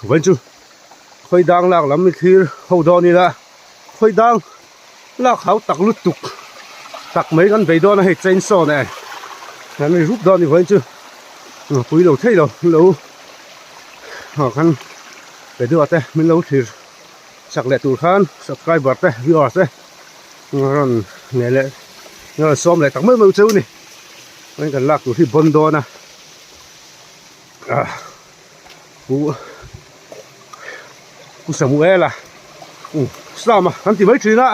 Vawiin chu khawi dang lak lam i thlir ho dawn ila khawi dang lak hau tak lutuk tak mai kan bei dawn a hei chainsaw nen kan ri rup dawn a ni vawiin chu pui lo thei lo lo kan video te min lo thlir chak leh tur khan subscriber te viewers te rawn nge leh rawn sawm leh tak mai mai cheu a ni vawiin kan lak tur hi bawn dawn a ah pu pu Samuela um Sama kan ti mai thin a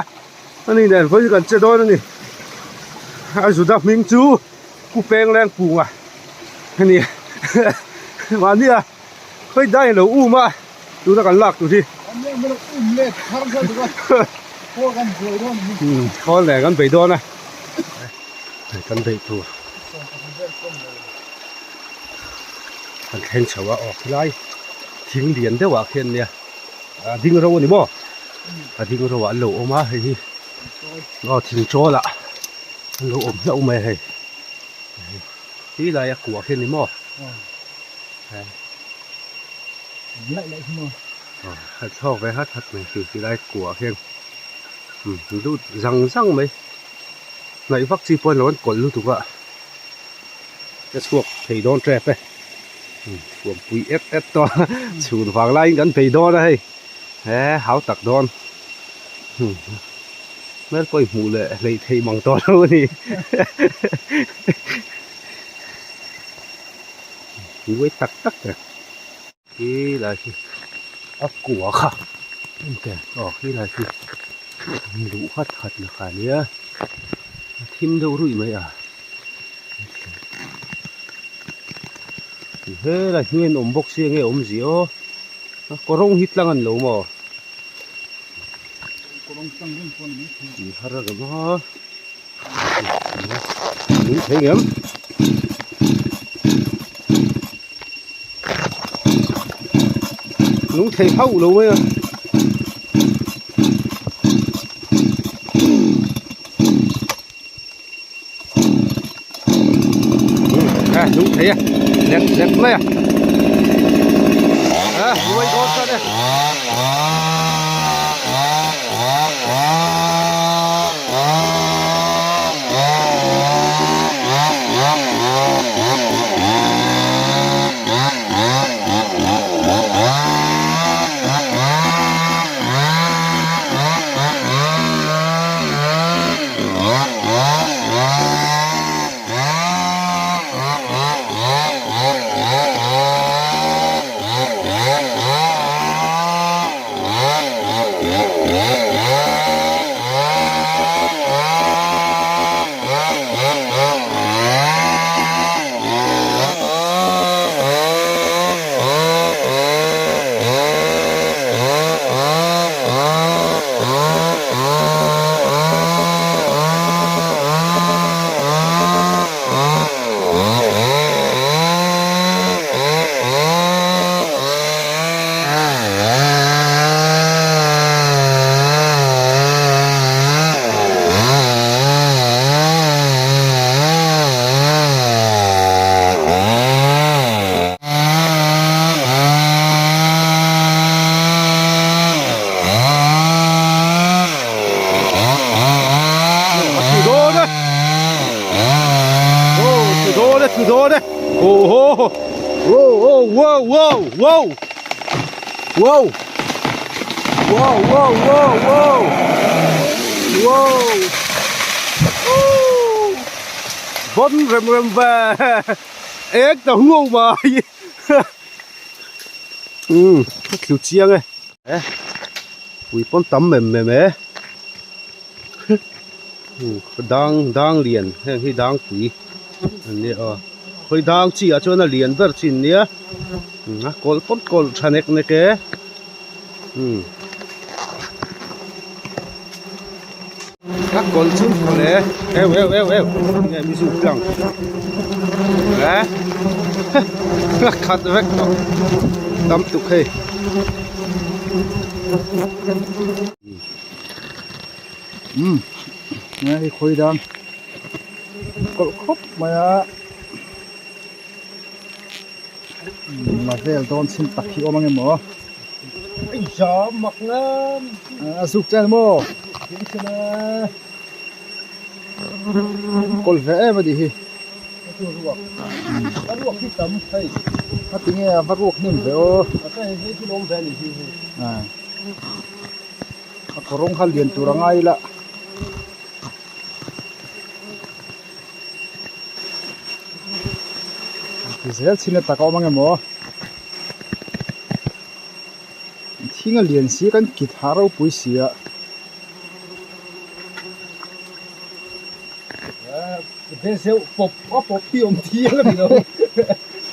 ani nen vawiin kan che dawn a ni a Juda hming chu Pu Penglengpunga a ni mahni a. Khawi dai lo um a tuna kan lak tur hi. Khawl nen kan bei dawn a kan beih tur kan thleng chho a aw khilai thing lian deuh ah khian nia a ding ro a ni maw a ding ro ah an lo awm a hei hi aw thing chawl ah an lo awm hlauh mai a hei ti lai a kuah khi a ni maw. A chhuak ve hat hat mai khi tilai kuah hian lut zang zang mai hnaih vak chi pawh a ni lo an kawlh lutuk a a chhuak thei dawn tep e thuampui et et tawh a chhun vang laiin kan bei dawn a hei he hau tak dawn hmel pawh i hmuh leh hleih theih mang tawh lo a ni. Nuai tak tak e khi lai khi a kua kha engte aw khi lai khi luh hat hat na kha ania a thim deuh ruih mai a helai hnuai an awm bawk sia nge awmzia aw a kawrawng hi tlang a ni lo maw tih har a ram a. Nung thei ngem. Nung thei hauh lo mai a. À, nung thei a. Lek lek mai a. À, nuai dawn ta nè. Wow! Wow, wow, wow, wow! Wow! Woo! Bon rem rem ve! Ek ta huau mai! Um, ka tlu chiang e. Eh, pui pawn tam mem mem e. Dang dang lian heng hi dang pui an nia aw khawi dang chi ah chuan a lian ber chi an nia a kawlh pawp kawlh tha nek nek e umm a kawlh chu kawlh e eu eu eu eu nge mi zu tlang eh a khat vek tawh tam tuk hei. Umm hei khawi dang kawlh khawp mai a. La vel dawn chhin tak hi awm ang em aw. Ei za mak ngam. A zuk chen maw? Kawl ve em a nih hi. Ruak. A ruak hi tam hei. A ti nge a va ruak hnem ve aw. A hei hei hi lawm ve a nih hi hei. A kawrawng kha lian tur a ngai ila. Ti zel chhin a tak a awm ang em aw thing a lian si kan kit ha ropui si a. Zeuh pawp a pawp hi awm thiang a ni lo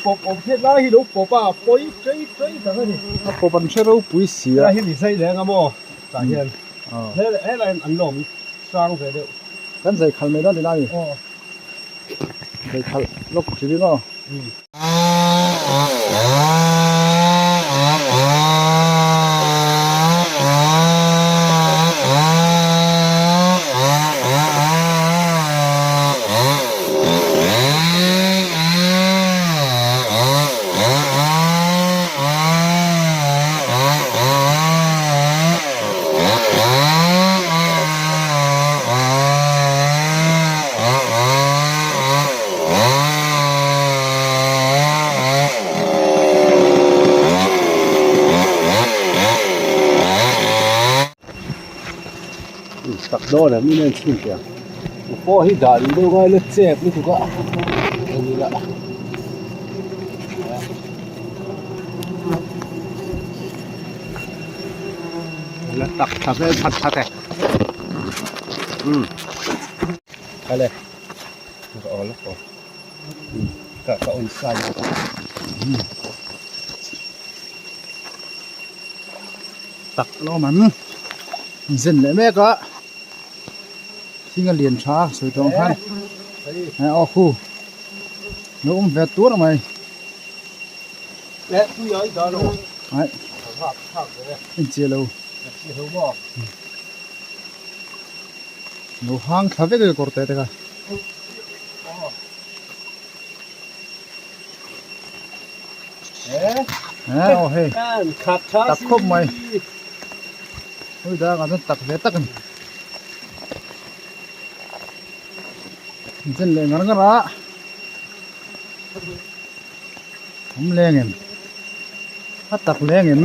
pawp awm hriat lai hi lo pawp a pawi tei tei tak a ni. A pawp an hre ropui si a. Helai hi mi zai leng a maw tah hian helai hian an lawm sang ve deuh. Kan zai khalh mai dawn tih na a ni. Zai khalh lawk thin aw. Tak dawn em in en chhin teh ang pawh hi dah duh deuh ngai la chep lutuk a en ila. La tak tha vel that that e kale ka aw lawk aw ka ka on sai tak lawm an zen leh mek a thing a lian tha sawi tawng khan aw khu lo awm ve tur mai. Ai en chiah lo lo hang thla vek a kawr te te kha. Aw hei tak khawp mai hei dang ah chuan tak ve tak a ni zen leh ngar ngar a. Awm leng em? A tak leng em?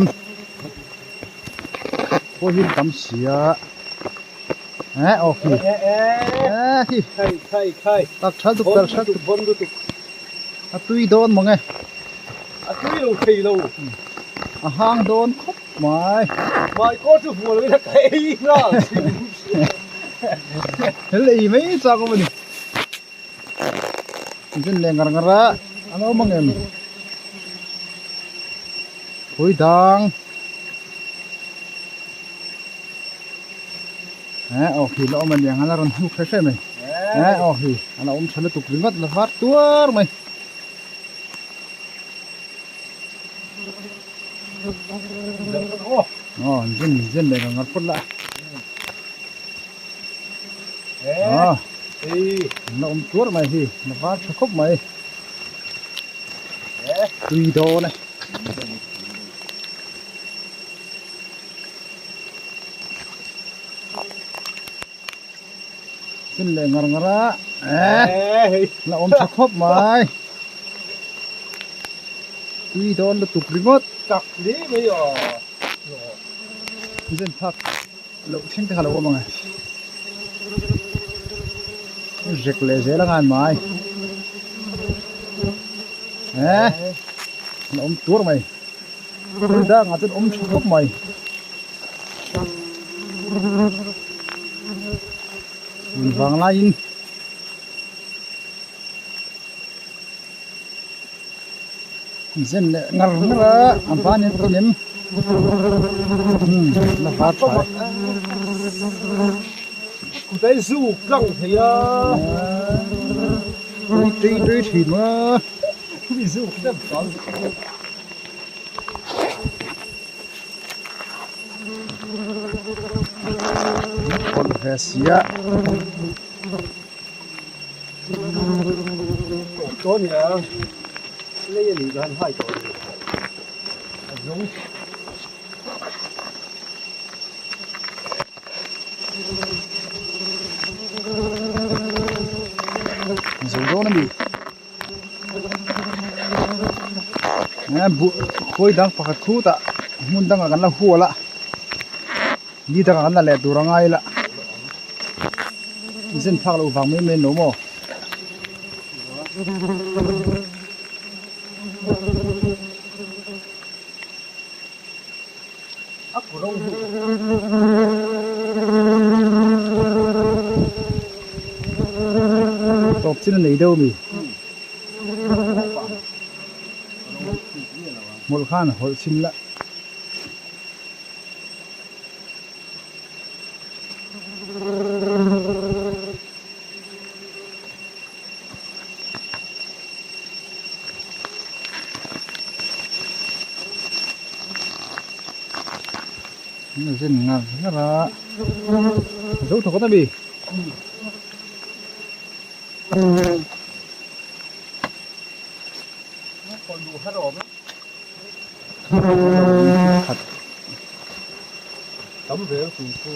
Pawh hi tam si a. Eh aw khi. Eh khi. Khai khai khai. Tak tha tuk tak tha tuk. Bom lutuk. A tui dawn mang e. A tui lo thei lo. A hang dawn khawp mai. Mai ko chu hual ila ka ei nga. Hel ei mai chak awm a ni. Zen leh ngar ngar a an awm ang em phui dang eh aw khi la awm a niang a la rawn hnuk hre hre mai eh aw khi a la awm tha lutuk ringawt la var tuar mai. Aw zen zen leh ngar ngar phawt la. Na awm tuar mai hi na var tha khawp mai tui dawn e sin leh ngar ngar a na awm tha khawp mai tui dawn lutuk ringawt tak hle mai aw zen phak Loh thleng te kha lo awm ang e. Rek leh zel a ngan mai. Eh, an awm tur mai. Dang ah chuan awm tha khawp mai. Chhun vang laiin Zen leh ngar ngar a a ban in tin em umm la var tha e. Kutei zu tlang thei a. Tui tui tui thin a. Mi zu deuh tal. Kawlh ve sia. Zo dawn a ni. Khawi dang pakhat khutah hmun dangah kan la hual a ni dangah kan la leh tur a ngai la zen phak loh vang mai mai an lo maw. Tawp chin a nei deuh ami? Hmawlh khan hawlh chhin la. Zen ngar ngar a zo thawk a mi khat tam vel tu chu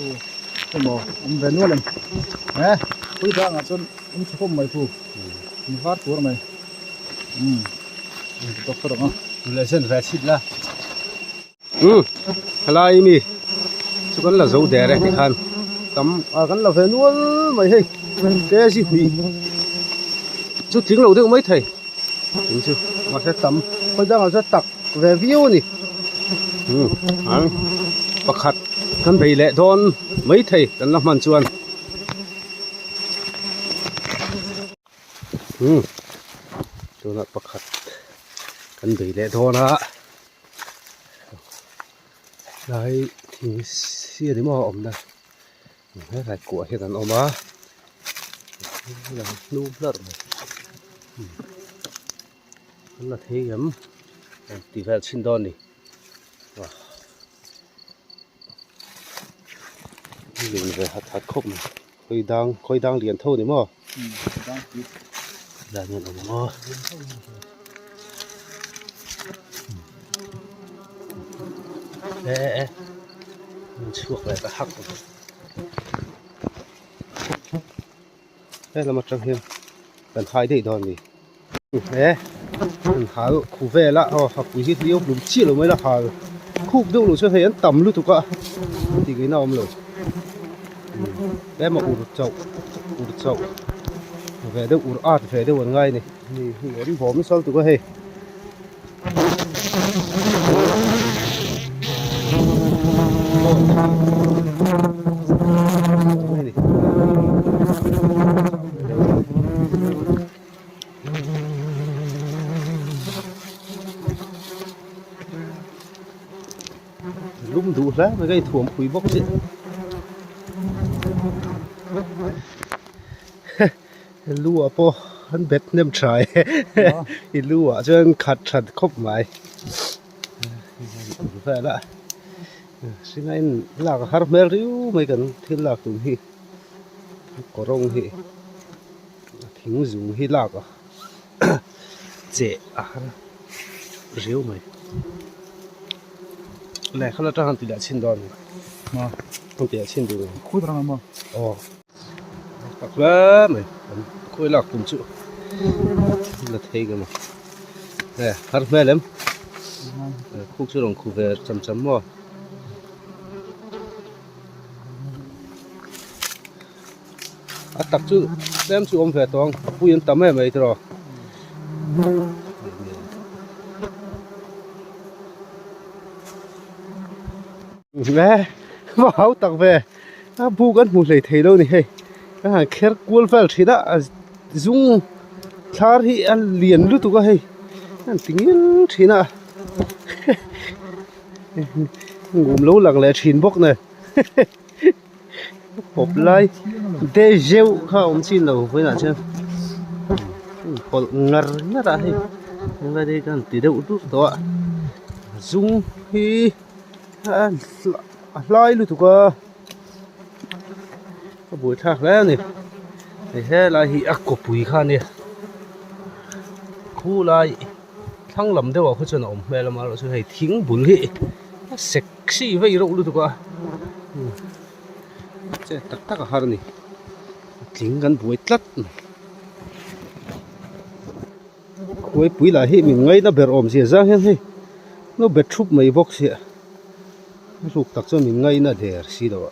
emaw awm ve nual em he pui dangah chuan awm tha khawp mai khu in var tur mai umm tawk tawk ang a le zen ve chhit la umm helai mi chu kan la zo der e tikhan tam a kan la ve nual mai hei kg hnih chu tling lo deuh mai thei in chu mahse tam khawi dangah chuan tak ve viau a ni umm ang pakhat kan bei leh dawn mai thei kan la hman chuan umm tunah pakhat kan bei leh dawn a tlai thing sir emaw a awm na helai kuah hian an awm a hnu hlarh mai an la thei em an ti vel chhin dawn a ni lun ve hat hat khawp mai khawi dang khawi dang lian tho a ni maw helai hian a awm a. E e e chhuak leh ta hak he lam atang hian kan hai daih dawn a ni he an hal khu vel a aw ha pui hi hliau hlum chiah lo mai la hal khup deuh loh chuan hei an tam lutuk a tih ngaihna a awm lo tlem a ur chauh ur chauh ve deuh ur at ve deuh an ngai a ni hei an bawm nasa lutuk a hei. Lum duh hle mai ka inthuam phui bawk chiah lu ah pawh an bet hnem tha e i lu ah chuan khat that khawp mai vel a hringa in lak a har hmel riu mai kan thil lak tum hi kawrawng hi thing zung hi lak a cheh a har riau mai le khala tang han ti leh chhin dawn han ti leh chhin duh aw. Tak hle mai kan khawi lak tum chu la thei ka maw e har hmel em khuk chu rawn khu ve cham cham maw a tak chu tlem chu awm ve tawh ang a pui an tam em mai tiraw. Le va hau tak ve. A buk an hmu hlei thei lo a ni hei a han kher kual vel thin a a zung thlar hi a lian lutuk a hei a han ti ngil thin a ngum lo lang leh thin bawk nen pawp lai de zeuh kha a awm chin lo vawiinah chuan pawlh ngar ngar a hei tunlai te hi ka han ti deuh dur tawh a zung hi a hlai lutuk a a buaithlak hle a ni hei helai hi a kawpui kha a nia khu lai. Thlang lam deuh ah khaw chuan a awm hmel a amaherawhchu hei thing bul hi a sexy vei reuh lutuk a chet tak tak a har a ni tling kan buai tlat mai khuaipui lah hi min ngaina ber awm zia zang hian hei lo bet thup mai bawk sia a ruk tak chuan min ngaina der si lo a.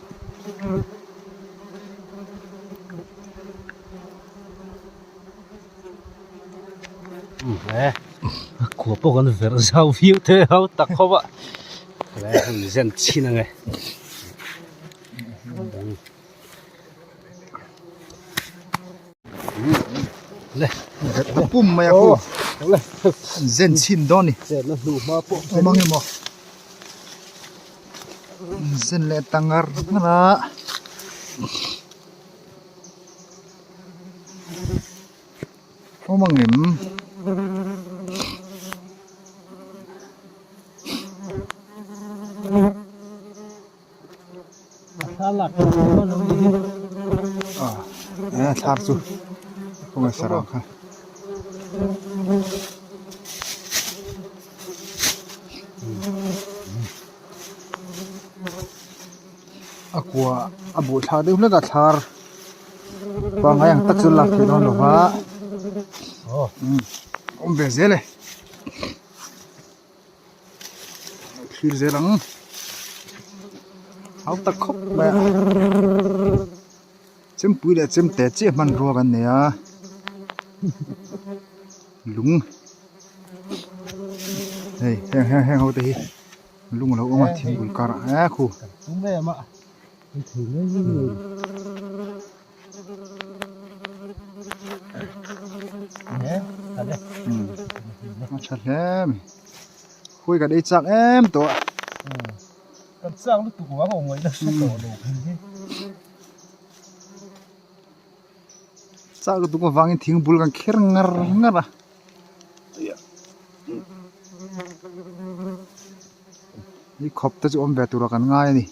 A kua pawh kan verh zau viau te ho tak khawp a le hei zen chhin ange le a pum mai a khu le zen chhin dawn ni chen na hnu hma pawh awm ang emaw zen leh ta ngar ngar a. Awm ang em? A thlar chu khawnge sarang kha. A kua a buh thlak deuh hlek a thlar pangngai ang tak chu lak theih dawn lo va awm ve zel e thlir zel ang hau tak khawp mai a chempui leh chemte chiah hmanrua kan nei a lung hei heng heng heng ho te hi. Lung a lo awm a thingpui kar ah eh khu. A tha hle mai khawi kan ei chak em tawh a. Kan chak lutuk vang awm ngaihna hre tawh lo hi. Chak lutuk avangin thingbul kan kher ngar ngar a. Ni khawp te chu awm ve tura kan ngai a ni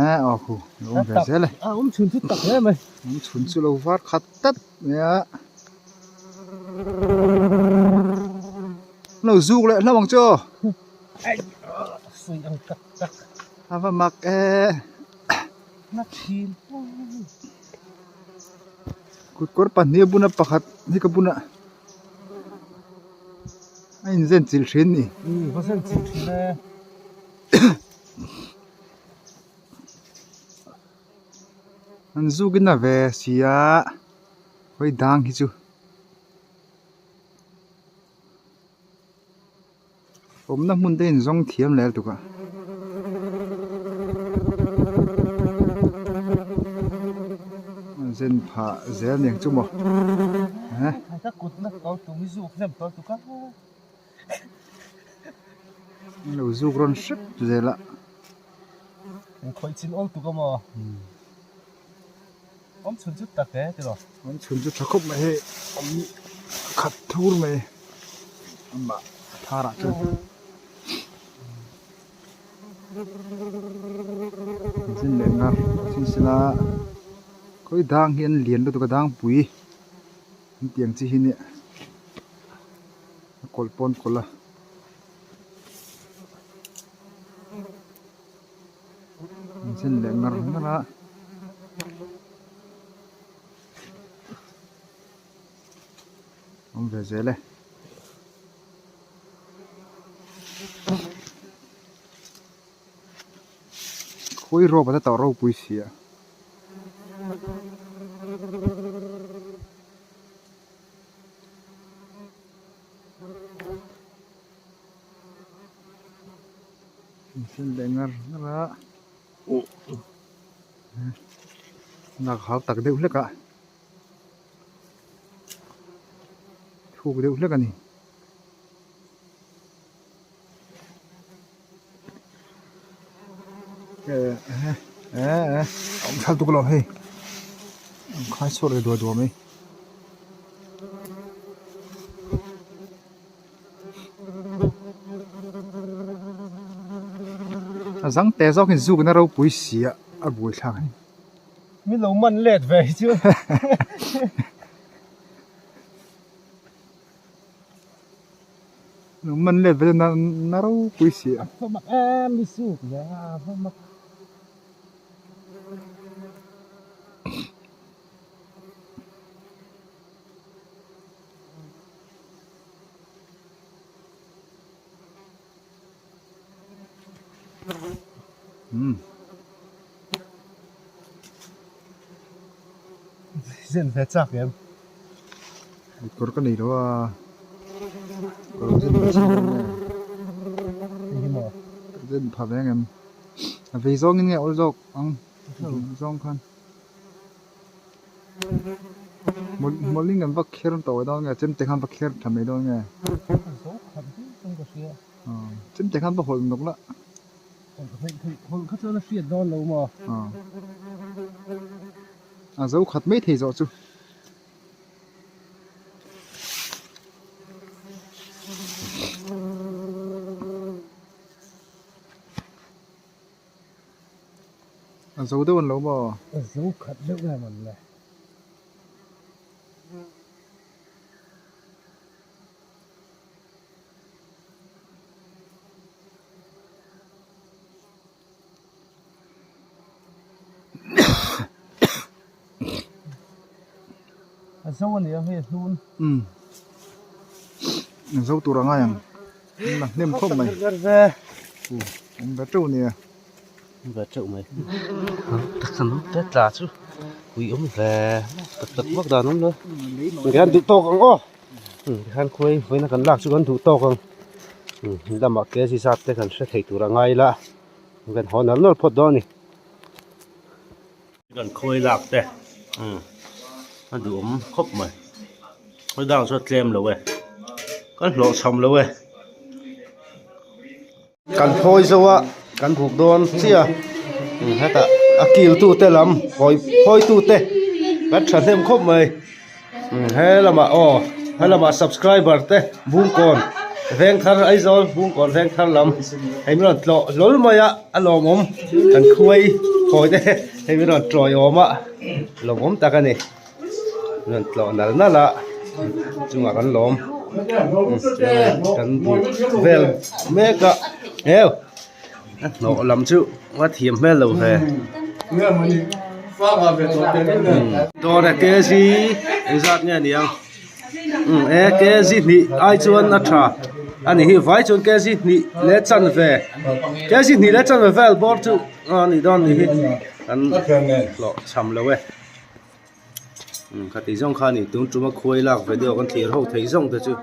eh aw khu lo awm ve zel e a awm chhun chu tak hle mai awm chhun chu lo var khat tlat mai a lo zuk leh hlauh ang chu aw sawi ang tak tak a va mak e na thin Kut kawr pahnih a bun a pakhat hi ka bun a a inzen chilh thin a ni. Umm va zen chilh thin e. An zuk in a ve si a hawi dang hi chu awmna hmun te in zawng thiam leh lutuk a. Zen phah zel aniang chu maw eh. Lo zuk rawn hrep zel a. Awm chhun chu tak e tiraw. Awm chhun chu tha khawp mai hei awm khat thur mai amah thar ah chuan zin leh ngar chin sela khawi dang hi an lian lutuk a dang pui an tih ang chi hi nia a kawlh pawh an kawlh a. An zen leh ngar ngar a. Awm ve zel e. Khawi rawp a ta tawh ropui si a. Thil leh ngar ngar a lak hau tak deuh hlek a thuk deuh hlek a ni. Eh eh eh awm thal tuk lo hei an khai chhuak leh duah duah mai. A zang te zawk in zuk na ropui si a a buai thlak a ni. Min lo man let ve hi chu. Man let ve na na ropui si a. Va mak em ni suk ve a va mak. Zen ve chak em. Kawr ka nei lo a. Kawr zen ve chin dawn nge. Hei hi maw? Zen pha ve ang em. A vei zawngin nge awl zawk ang. Zawng khan. Mawlh in kan va kher tawh dawn nge chemte khan va kher tha mai dawn nge. Zo khat viau chuan ka hria. Chemte khan va hawlh nawk la. Hawlh kha chuan a hriat dawn lo maw? A zo khat mai thei zawh chu. A zo deuh an lo maw? A zo khat deuh em an le. A zo a nia hei a hnun. Umm a zo tur a ngai ang a hnem khawp mai awm ve teuh nia. Awm ve teuh mai te tla chu ui awm ve tak tak vak dan awm lo kan duh tawk ang aw. Tikhan khuai vawiina kan lak chu kan duh tawk ang lamah kg zat te kan hre thei tur a ngai ila kan haw nal nal phawt dawn a ni. Kan khuai lak te a duhawm khawp mai khawi dang chu a tlem lo e kan hlawh chham lo e. Kan phawi zo a kan buk dawn chiah hetah a kil tu te lam phawi phawi tu te kan thahnem khawp mai he lamah aw he lamah subscriber te bungkawn vengthar Aizawl bungkawn vengthar lam hei min rawn tlawh hlawl mai a a lawmawm kan khuai phawi te hei min rawn tawiawm a lawmawm tak a ni. Rawn tlawh nal nal a chungah kan lawm kan buk vel mek a heu a hnawh lam chu a thiam hmel lo ve dawr a kg engzat nge a ni ang e kg hnih ai chuan a tha a ni hi vai chuan kg hnih leh chanve kg hnih leh chanve vel bawr chu a ni dawn a ni hi an hlawh chham lo e. Khati zawng kha a ni tun tuma khuai lak video kan thlir ho thei zawng te chu.